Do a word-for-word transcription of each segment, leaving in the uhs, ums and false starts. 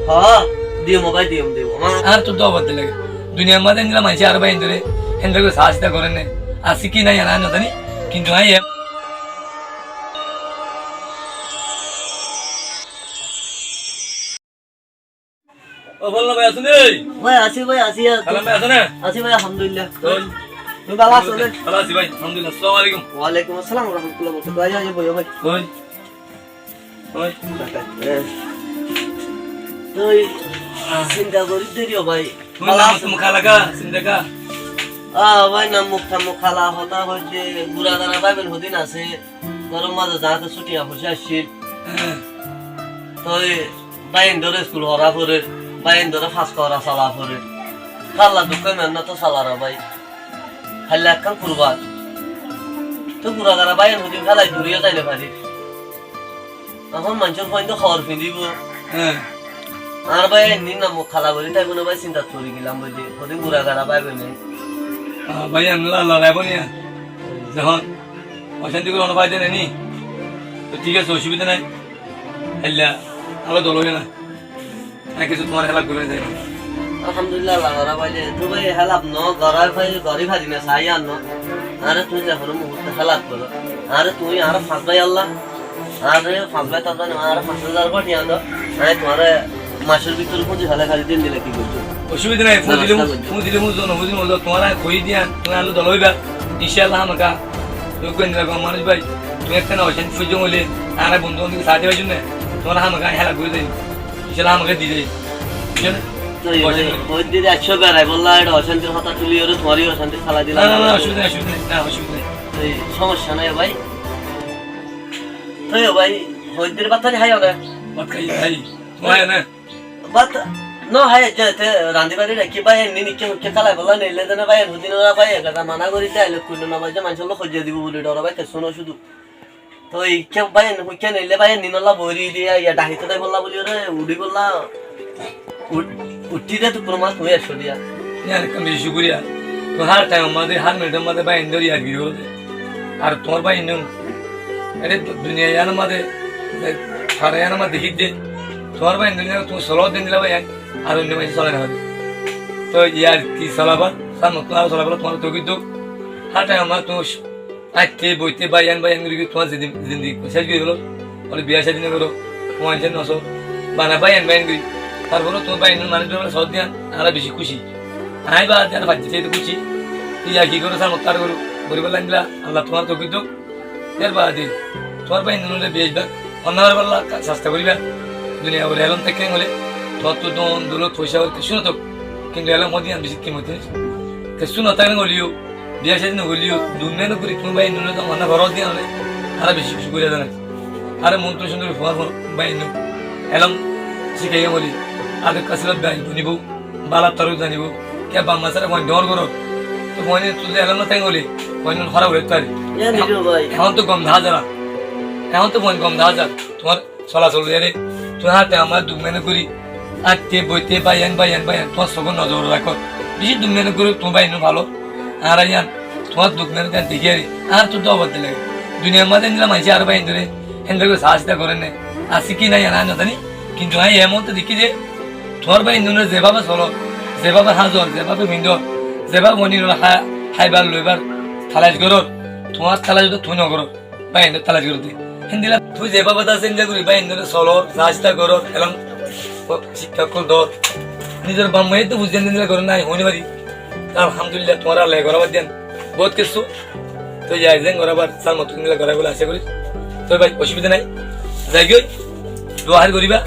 Há, diyum bái, diyum, diyum. Añár, añár to dua bad de lage. Duniyar mazé endilla maincé añár báiyaindóre endilla gorí saá sita goré né. Asé ki nai, añí no zani, kintu añí e- Ó, Folna bái, asó né? Bái, así bái, así, así. Kalam bái, asó né? Así bái, alhamdulillah. Ói. Tuñí bála asó né? Bála así bái, alhamdulillah. Assalamu alaikum. Wa alaikum assalam wa rahmatullahi wa barakatuhu. Bái, aiyó, aiyó, bói, bói. Ói. Ói. E. Tói sinta gorí dé ri ó bái. Tuñí bála nam asó? Muk hala ka, sinta ka? Á, bái, nam muk tam muk hala hotá hoiddé, gura gara bái bóin hodún asé. Góror mazé zaáñte cútiya foicá accíl. Hé. Toi báiyaindóre iskul forá forer, báiyaindóre fas kora sala forer. Hálla dukká mehénnot sala re bái. Hálla ekkán kurbar. Toi gura gara báiyain hodún félai duri yó zai no farir. Ehón maincór fuain de hóor fiñdíbo. Hé. Añár bái enní nam muk hala gorí táibo né bái, sintat fori gelam bái de. Hodún gura gara bái bóin. Á, bái, enní loraibo niya. Zehón ocánti gorí ono faidá nai ni? Toi thík asé, ocubidá nai. Héilla, añára dol óiyo na. Añí kessú tuáñre hélaf gorí zai. Alhamdulillah, Allah gorá faile. Toi bái, hélaf no gorá fai, gorí fari na, sai ar no. Añáre tuñí ze hono muhurte hélaf goró. Añáre tuñí, añára fañs bái Allah. Añáre fañs bái, tañs bái no, añáre fañs házar bóti ano. Añí tuáñre macór bútore fúñzi félai fari dé endilla ki goijjó? Ocubidá nai, fúñzile fúñzo, no fúñzile no fúñzo, tuáñre añí hoi diyum, tuñí añár loi dol óiba. Incállah, hámaka. Tuñí endilla gom manúic bái, tuñí ekkána ocánti foijjó óile, añára bondú bondú saáti faijjó né, tuáñre hámaka añí hélaf gorí zaiyum. Incállah, hámaka di zaiyum. Buijjó né? Toi bái, hoiddé de accó berai bolla, eçé ocántir hotá tuli óre, tuáñre ocánti félai dilam. Na, na, na, ocubidá nai, ocubidá nai, na, ocubidá nai. Toi somossá nai bái. Toi bái, hoiddé bát fani háiyo né? Bát hái, hái. Tuñí háiyo né? Bát no hái, ze te randi bari rakí bái, enní nikká mikká kálai bolla neille de na bái, en hodún ora bái, ek gada mana gorí de, aile kuno na bái, ze maincór loi hoijja dibo buli dor bái, kessú no cúdu. Toi ke bái, en hoikká neille bái, enní nolla bori diya, ya dahite dai bolla buli ore, udi bolla, u-, uthi de tu kuno mas tuñí ekcó diya. Yar, ekkán beci cúkuriya. Tuñí hár thaim or mazé, hár minit or mazé bái, endilla yar giri goró de. Ar tuáñr báiyain, ere du-, duniya yíanor mazé, e, fara yíanor mazé dekí de, tuáñr báiyain duniya tuñí soló de endilla báiyain, ar oinno maincé solai no fare. Toi yar ki solaiba, sar motton ar solaibolla tuáñre toufik douk. Hár thaim or mazé tuñí aitte boitte báiyain báiyain gorí tuáñr zindi-, zindigi céc gorí felo, bóle biya cádi no goró, fuain cén no só, bana báiyain báiyain gorí. Tarfore tuáñr báiyain manúic báiyain soló de yían, añára beci kúci. Añí ba de añára faijjí de kúci. Yar ki goró, sar motton ar goró, goríbolla endilla, Allah tuáñre toufik douk. Yar baade tuáñr báiyain ókkole beci bák onná goríbolla ka-, cesta goríba. Duniyait bóle elóm táke óile tuáñttu don, doulot, foicá óile kessú no táke. Kintu elóm hoó de yían beci kimoti jinís. Kessú no táke óileyo, biya cádi no goilleyo, duk mehénnot gorí tuáñr báiyain ókkole zodi onná goró de yían óile, añára beci cúkuriya zanai. Añáre montó cúndor gorí tuáñr báiyain ókkole elóm cíkaiyó óile, ador kasilot bái bonibó. Bála taró zanibo, kiyá baf ma sára fuain dóñr goró. Toi fuain toi zodi elóm no táke óile, fuain hóraf ói zaibo. Ehón toi gom dahá zar. Ehón toi fuain gom dahá zar. Tuáñr solasol ere, tuñí hár thaim or mazé duk mehénnot gorí, aitte boitte báiyain, báiyain, báiyain, tuáñr sókor nozor rakó. Beci duk mehénnot gorí tuñí báiyain falo. Añára yían, tuáñr duk mehénnot yían dekí ere, añár to dua bad de lage. Duniyar mazé endilla maincé añár báiyain dóre, endilla gorí saá sita goré né. Asé ki nai, añí no zani. Kintu añí e muhúrte dekí de, tuáñr báiyain ókkole zebábe solor, zebábe házor, zebábe findor, zebábe oinno ókkole há-, háibar loibar talac goror, tuáñr talac to tuñí no goró, báiyain ókkole talac goré de. Héndilla tuñí zebábe asó, héndilla gorí báiyain ókkole solor, saá sita goror, elóm cíkka ókkol dor. Nizor baf maye to buzé de héndilla goré nai, hoói no fari. Alhamdulillah, tuáñre Allah e gorá bad diyan. Bout kessú. Toi yar zeén gorábar, sar motton endilla gorá buli acá gorí. Toi bái, ocubida nai. Zaigói. Dua hár goríba.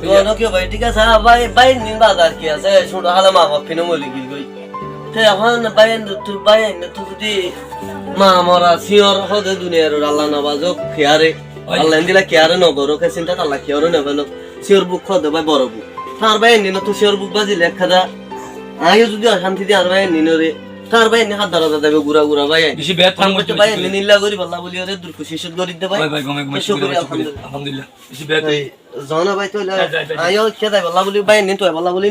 Dua no kiyó bái, thík asé. Bái, báiyain bazar ki asé, cúto hála ma baf fíno moli giyói. Toi ehón báiyain, tui báiyain, tui zodi ma mora, síñor hoó de duniyar Allah no bazó, kiyáre. Ói. Allah endilla kiyáre no goró, ke sinta Allah kiyáre no felo. Síñor buk hoó de bái boro buk. Tuáñr báiyain ókkole to síñor buk bazile ek házar. Añíyo zodi ocánti de añár báiyain ókkolore, tuáñr báiyain ókkol hár dara dara zaibo gura gura báiyain. Beci behétar. Báiyain ókkol endilla gorí bolla buli ore dur kucíc gorí de bái. Ói bái, gom, gom, cúkuriya, cúkuriya, alhamdulillah. Alhamdulillah. Beci behétar. Ei, zona bái, tóile añíyo kiyá zai bolla buli, báiyain ókkol toi bolla buli.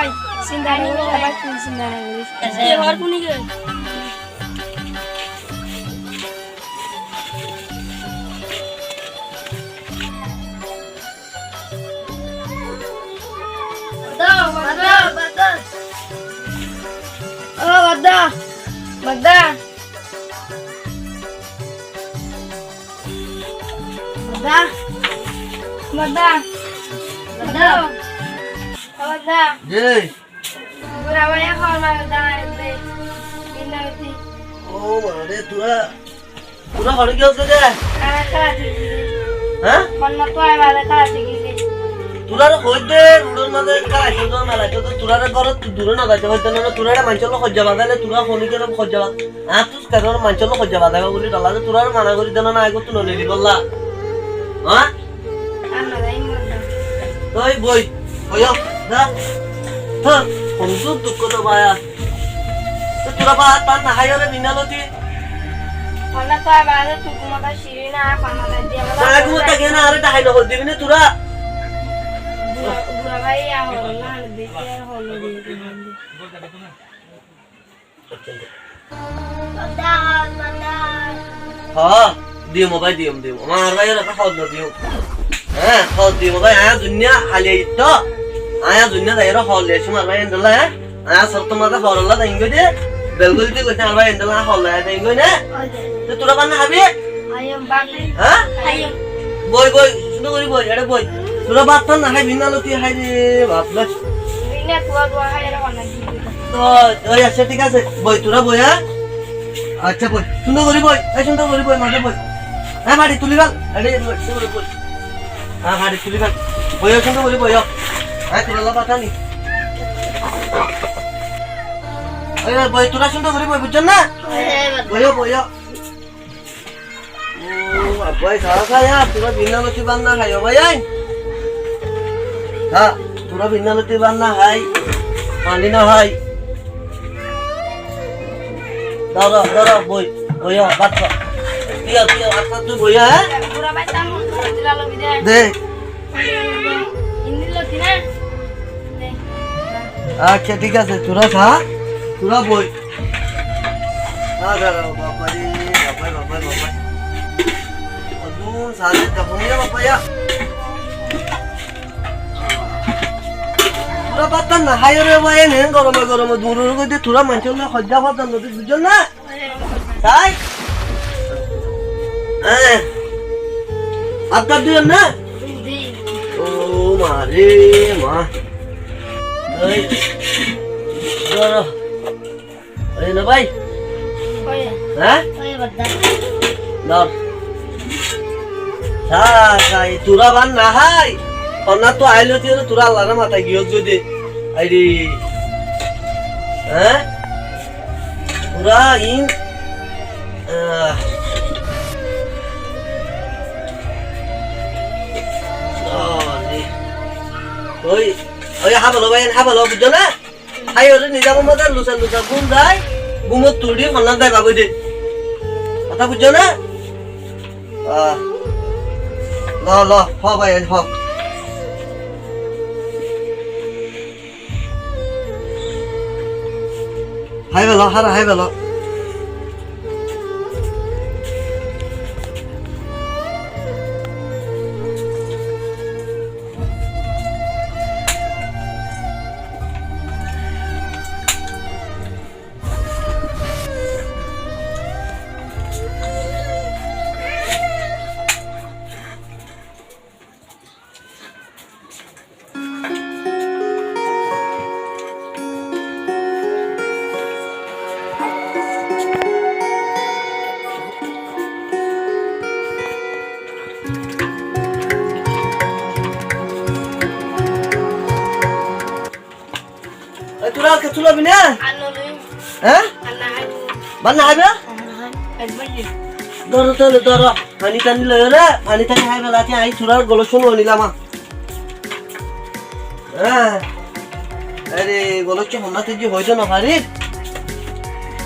bái, sinta no goríc, abar tui sinta no goríc. Ki hoór fúni giyé? Badda, badda, badda. Ó badda, badda. Badda, badda, badda. Ó badda. Ji. Bura báiye hoór mare dá ainde. Inda uti. Ó mare, tura, tura hoçé giyós de? Añára kelaiti giyí. Há? Honnáttu aibade kelaiti giyí. Turare hoóidde, ruçor maze kelaito zo, melaito zo, turare górottu dure no zaito hoóidde no, turare maincólla hoijja bazaile, tura honi kiyólla hoijja baz-, añáttu Karon maincólla hoijja bazaiba buli dholla de, turare mana gorí de no, na, eggúa tui no leli bolla. Há? Ar no zaiyum bolla. Toi boi, boiyó, za. Há, hondilla dukko to báiya. Toi tura bát tan no háiyo re binnaloti? Honnáttu aibade tui gúmot táici na, ar honnáttu aibade. Na, gúmot táki na, añáre dahái no hoór dibi ne tura? Bura, bura báiye hoór na, ar beci ar hoór no dibi. Hoó, diyum bái, diyum, diyum. Añár báiyor hoó no diyum. Há, hoó diyum bái, aññí dunya hali aitó. Aññí dunya zaiyóre hoó loi aiccí añár bái endilla, há? Aññí sóttor maze hoór olla zaiyum goi de. Belgul di goitte añár bái endilla hoó loi zaiyum goi ne? Te tura bát no hábi? Háiyum bát. Há? Háiyum. Boi, boi, cúndor gorí boi, ere boi. Tura bát tan no hái, binnaloti hái re, baf re. Binna tua tua hái re, honnán di. Ó, ó, accá, thík asé. Boi, tura boi, há? Accá, boi. Cúndor gorí boi. Ei, cúndor gorí boi, maze boi. Ei, fathi tuli fal. Ere, cúndor gorí boi. Há, fathi tuli fal. Boi, cúndor gorí boi, ó. Ei, tura lá bát aní. Ei, boi, tura cúndor gorí boi, buijjó na? Boi, boi, boi. Ó, abbá, saá, saá, tura binnaloti bát no hái, ó bái, ain. Há, tura binnaloti bát no hái, faní no hái. Dóro, dóro, boi, boiyó, bát há. Tío, tío, bát há, tui boiyó, há? De. Accá, thík asé, tura saá, tura boi. Á, dara, baba re, baba, baba, baba. Odún sare, tafon ya, baba, ya. Tura bát tan no háiyo re bái, ene gorome gorome duror goi de, tura maincólla hoijja hoó no de, buijjó na? Sai? Há. Bát tan diyó na? Ó, ma re, ma. Ei, dóro. Ói no bái? Ói. Há? Ói, badda. Dór. Sa, sa, e tura bát no hái. Honnáttu ailó tiyo tura Allar matai giyó goi de. Ai re. Há? Tura in. Ah. Ói, ói, hábalo bái, hábalo, buijjó na? Hái ore nizam mazé lusa lusa gúm zai, gúmot tulí honnán zai bagói de. Hotá buijjó na? Ah. Lo, lo, hó bái, hó. Hái felo, hára hái felo. Ei, tura kessú lobi na? Ar no loiyum. Há? Ar no háiyum. Bát no háiba? Ar no háiyum. Dóro, dóro, dóro. Faní taní loiyó re, faní taní hái fela, aññí turar golóccún loi nilam. Há. Are, golóccún honnán tejji hoito no fari.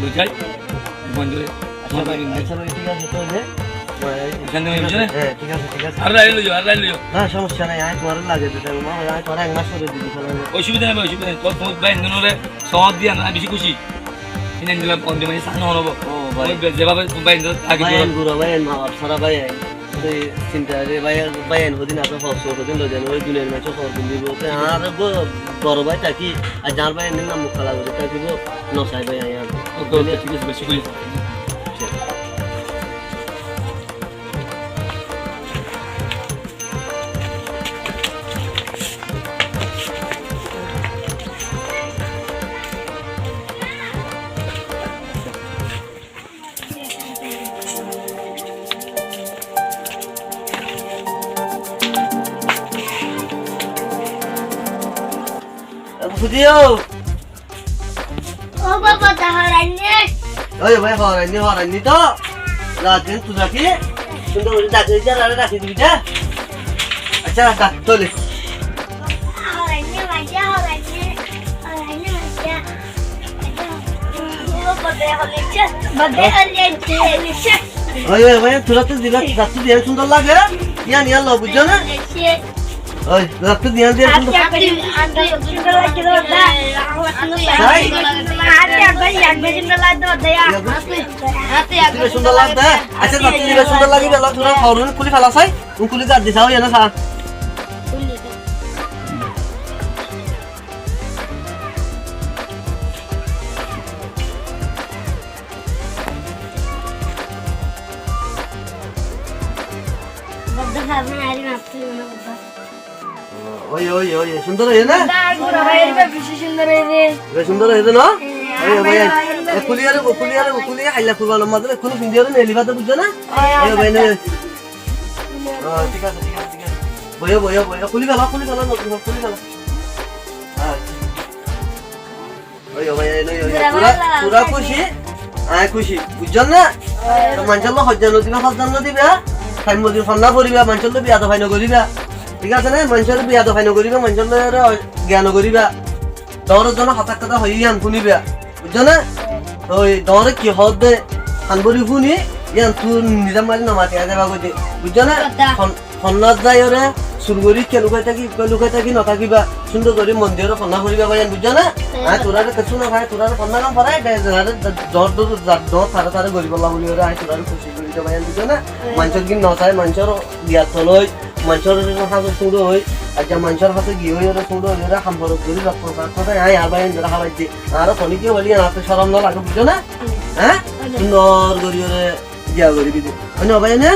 Loi zai, bondure. Accá bái, accá bái, thík asé, tóile, bái, eçán thík asé, buzó né? Hé, thík asé, thík asé. Ar lain loi zao, ar lain loi zao. Na, somossa nai, añí tuáñre lagei dito, añí tuáñre ek mas fore di dito. Osubida nai bái, osubida nai. Tuáñr, tuáñr bái endilla re sóñt diya na, beci kúci. Ine endilla bondure mane sán no óibo. Ó bái. Ói be-, zebabe tuáñr bái endilla age bái, duro. En gura bái, en ma baf sára bái, en. Te sinta re bái, bái, en hodin asé, hos hodin loi zan, ói duniyar maze hos hodin dibo. Te añár bo-, boro bái táki, aijja añár bái en nam muk kala gori tákibo, no sai bái añár. Oke, oke, thík asé, bái, cúkuriya. Abu Sudiyo! Ó baba, dá horainné. Ói bái, horainné, horainné to. Rat din tui rakí, cúndor gorí daki diyá, rare rakí dibi dé. Accá, dá, tóile. Horainné, baba, horainné. Horainné, baba. Ó baba, horainné. Baba, horainné. Ói, ói, bái, tura to dila, tura to dila cúndor lage. Yián, yián lo, buijjó né? Ói, tura to dila, dila cúndor. Sai? Dila cúndor lage. Accá, tura to dila cúndor lage, bela tura horun kúli fela sai. Un kúli gar di sai, yián sa. Ói, ói, ói, ói, cúndor óiye né? Beci cúndor óiye dé, no? Ói, ói, bái, e kúli aré, kúli aré, kúli, hailla kurbanor mazé kúli findi aré neli bade, buijjó né? Ói, bái, né. Ó, thík asé, thík asé, thík asé. Boiyó, boiyó, boiyó, kúli fela, kúli fela, notun kúli fela. Accá. Ói, ó bái, ói, ói, ói. Tura, tura kúci, añí kúci. Buijjó né? Ói. To maincólla hoijja no diba, hoijja no diba. Taim mozin fonná foribá, maincólla biyadobai no goribá. Thík asé né? Maincólla biyadobai no goribá, maincólla giya no goribá. Doóñr zone hotá hotá hoiyé yián fúnibá. Buijjó né? Ói, doóñre ki hoó dé, han bóri fúni, yián tui nizam mari no mati, añí zaiba goijjé. Buijjó né? Hon-, honnát zaiyóre, sur gorí, ikká lukai táki, ikká lukai táki no tákiba. Cúndor gorí mon diyóre fonná foribá báiyain, buijjó né? Añí turáre kessú no fai, turáre fonná gom forai, de, de, de, doóñr, doóñr, doóñr, doóñr, tare, tare goríbolla buliyóre, añí turáre kúci gorí de báiyain, buijjó né? Maincór gin no sai, maincór giyar tol ói, maincór hásé cúndor ói, accá maincór hásé giyóre cúndor óiyore ham horos gorí, rokto sat hoté, añí ar báiyain dóre hábai di. Añára honikka hoilé añáttu corom no lage, buijjó né? Há? Cúndor goríyore giya goríbi de. Ói no bái, né?